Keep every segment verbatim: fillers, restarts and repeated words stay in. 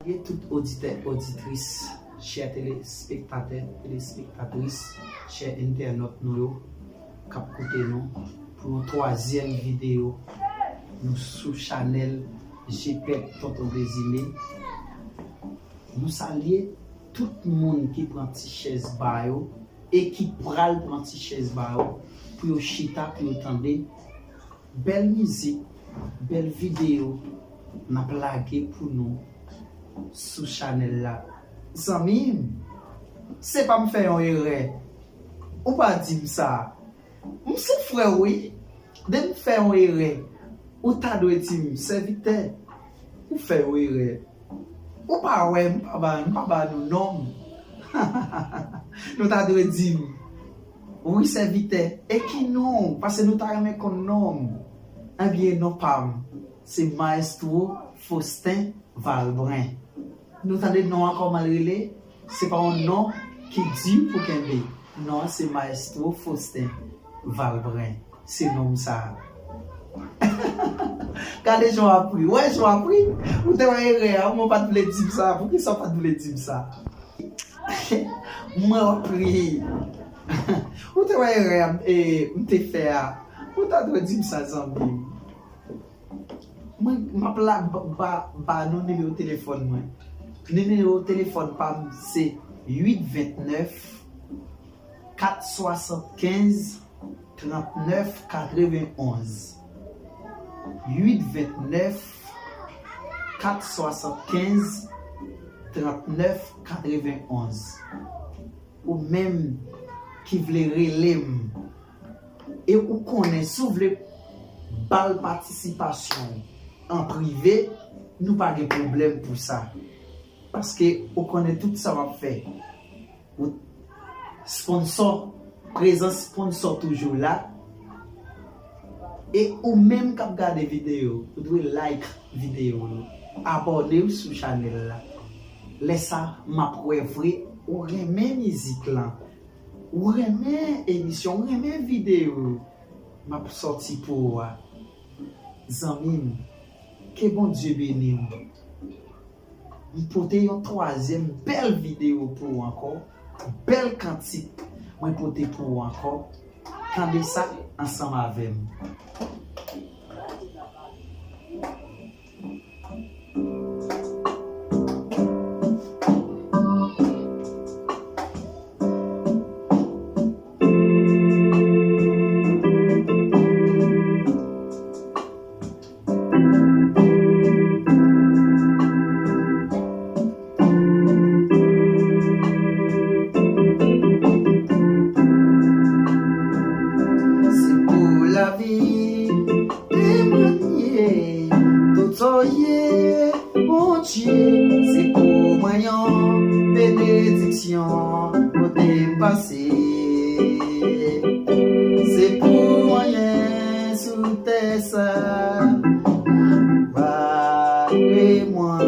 Salye tout oditè, oditris, chè telespektatè, telespektatris, chè entènòt nou yo k ap koute nou pou yon twazyèm videyo. Nou sou chanèl Jepèt Tonton Dezime. Nou salye tout moun ki pran ti chèz ba yo e ki pral pran ti chèz ba yo pou yo chita, pou yo tande bèl mizik, bèl videyo n ap lage pou nou sou chanèl la. Zanmi m, se pa m fè yon erè. Ou pa di m sa. M se frè w, wi. Depi m fè yon erè, ou ta dwe di m, sèvitè, ou fè yon erè. Ou pa wè, m pa ba, m pa ba nou non m. Nou ta dwe di m, wi, sèvitè, e ki non w? Paske nou ta renmen konn non w. Ebyen, non pa m, se Mayestwo Faustin Valbrun. Nou tande non an kòman l rele? Se pa yon non ki di pou kenbe. Non an se Mayestwo Faustin Valbrun. Se non m sa. Gade jan w ap ri. Wè jan w ap ri. Ou te wè erè a, men w pa t vle di m sa. Poukisa w pa t vle di m sa? Mwen w ap ri. Ou te wè erè a, e, m te fè a. Ou ta dwe di m sa, zanmi m. Mwen, m ap la ba, ba, ba nou nimewo telefòn mwen. Nimewo telefòn pa m se uit vennèf, kat swasannkenz, trannèf katrevenonz. Uit vennèf, kat swasannkenz, trannèf katrevenonz. Ou menm ki vle rele m, e ou konnen, si w vle ba l patisipasyon w an prive, nou pa gen pwoblèm pou sa. Paske ou konnen tout sa w ap fè. Ou sponsò, prezans sponsò toujou la. E ou menm k ap gade videyo, ou dwe like videyo yo, abòne w sou chanèl la. Lè sa, m ap wè vre ou renmen mizik lan, ou renmen emisyon, ou renmen videyo m ap sòti pou ou a. Zanmi m, ke Bondye beni w. M pote yon twazyèm bèl videyo pou ou ankò. Bèl kantik mwen pote pou ou ankò. Tande sa ansanm avè m. Se pou lavi temwanye tout sa w ye, Bondye. Se pou mwen yon benediksyon kote m pase. Se pou anyen sou tè sa pa pre mwen.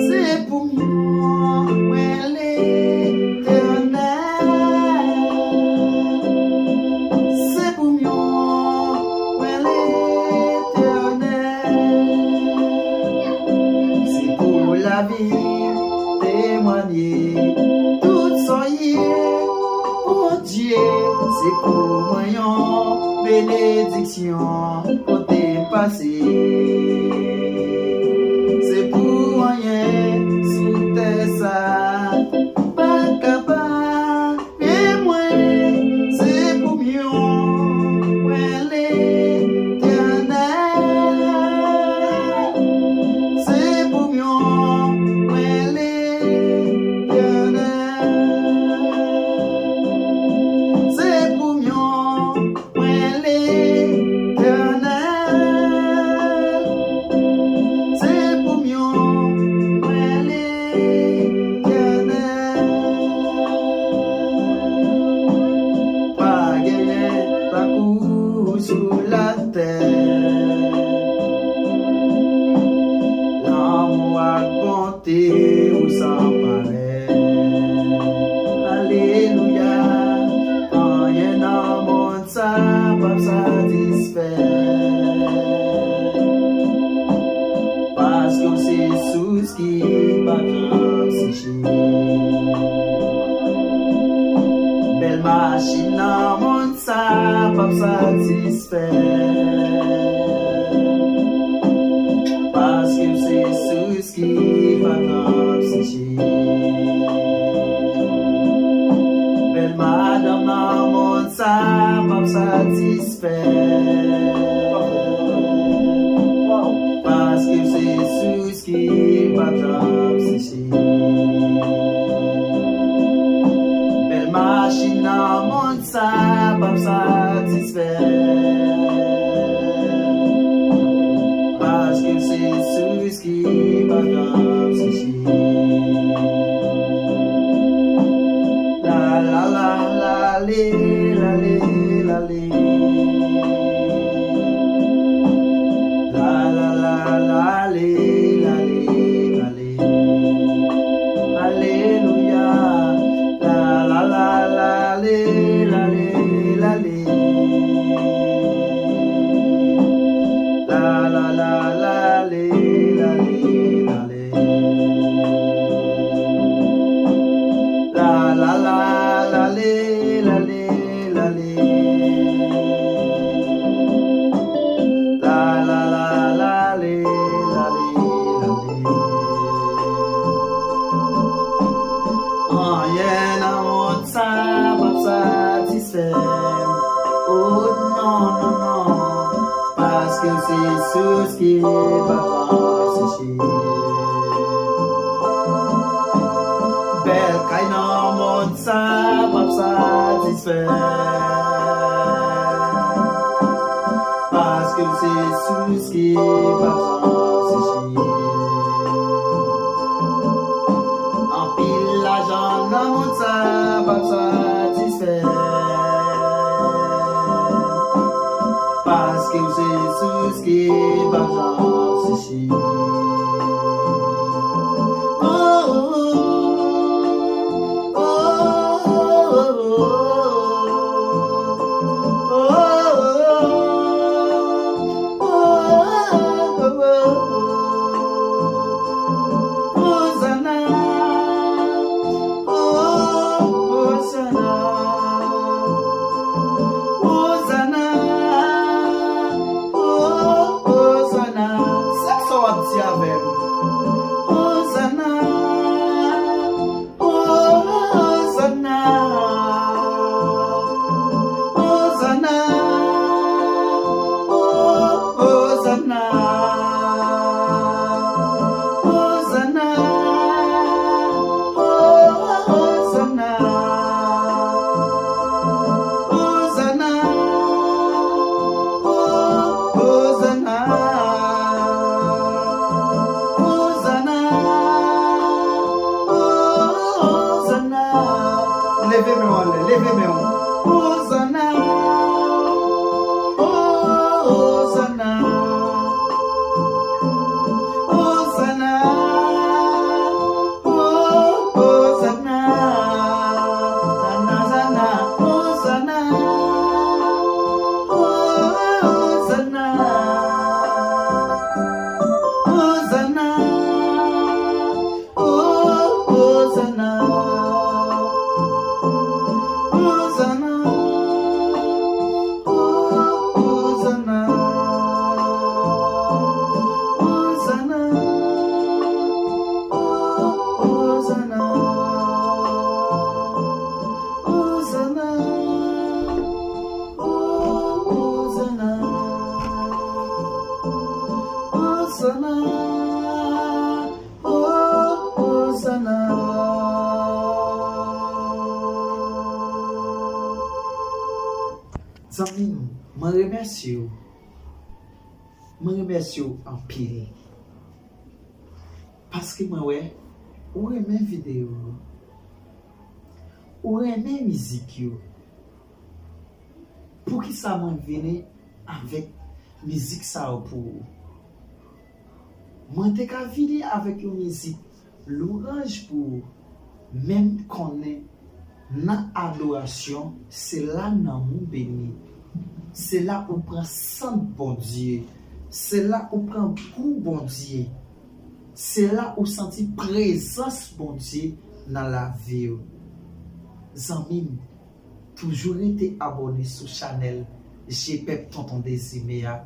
Se pou mwen Letènèl. Se pou mwen Letènèl. Se pou lavi temwanye tout sa w ye, Bondye. Se pou mwen yon benediksyon kote m pase. Se pou anyen sou tè sa pa kapab e mwen, se pou m yon mwen Letènèl. Se pou m yon mwen Letènèl. Se pou m yon mwen Letènèl. Se pou m yon mwen Letènèl. Pa genyen tankou w sou latè. Lanmou ak bonte w san parèy. Alelouya. Anyen nan mond sa p ap satisfè. Paske w se sous ki Bèl machin nan monn sa p ap satisfè. Paske se sous ki pa t ap seche. Bèl madanm nan monn sa p ap satisfè. Paske se sous ki pa t ap seche. Bèl machin nan monn sa p ap satisfè. Paske se sous ki pa t ap seche. La la la la le, la le, la le. La la la la le, la le, la le. Alelouya. La la la la le, la le, la le. La la la la le, la le, la le. La la la la le, la le, la le. La la la la le, la le, la le. Anyen nan monn sa p ap satisfè m. Oh non, non, non. Paske se sous ki pa t ap seche. Bèl kay nan monn sa p ap satisfè. Paske se sous ki pa t ap seche. Anpil lajan nan monn sa p ap satisfè. Paske w se sous ki pa janm seche. Oh, oh, oh, oh, oh, oh. Ozana, oh, Ozana, Ozana, oh, Ozana. Se sa w ap di avè m. Ozana, Ozana, Ozana, oh, Ozana, Ozana, oh, Ozana, Ozana, oh, Ozana, Ozana, oh, Ozana. Leve men w anlè, leve men w. Ozana, oh, Ozana, Ozana, oh, Ozana, Zana, Zana, Ozana, oh, Ozana, Ozana. Oh, Ozana, Ozana, oh, Ozana, Ozana, oh, Ozana, Ozana, oh, Ozana, Ozana. Oh, Ozana. Zanmi m, mwen remèsye w. Mwen remèsye w anpil. Paske mwen wè, ou renmen videyo yo. Ou renmen mizik yo. Poukisa mwen vini avèk mizik sa yo pou ou? Mwen te ka vini avèk yon mizik lwanj pou ou, men m konnen nan adorasyon, se la nanm ou beni. Se la ou pran sant Bondye. Se la ou pran gou Bondye. Se la ou santi prezans Bondye nan lavi w. Zanmi m, toujou rete abòne sou chanèl Je Pèp Tonton Dezime a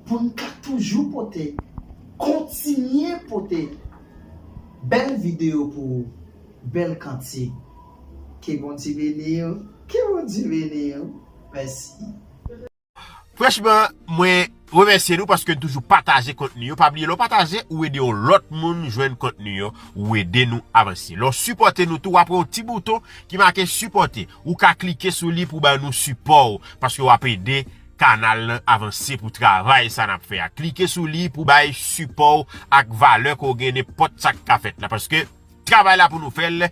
pou n ka toujou pote, kontinye pote bèl videyo pou ou, bèl kantik. Ke Bondye beni w, ke Bondye beni w. Mèsi. Franchman, mwen remèsye nou paske n toujou pataje kontni yo. Pa bliye lè w pataje, ou ede yon lòt moun jwenn kontni yo, ou ede nou avanse. Lè w sipòte nou tou, w ap wè yon ti bouton ki make sipòte. Ou ka klike sou li pou bay nou sipò w, paske w ap ede kanal lan avanse pou travay sa n ap fè a. Klike sou li pou bay sipò w ak valè ke w gen nenpòt sa k ka fèt la, paske travay la pou nou fè l.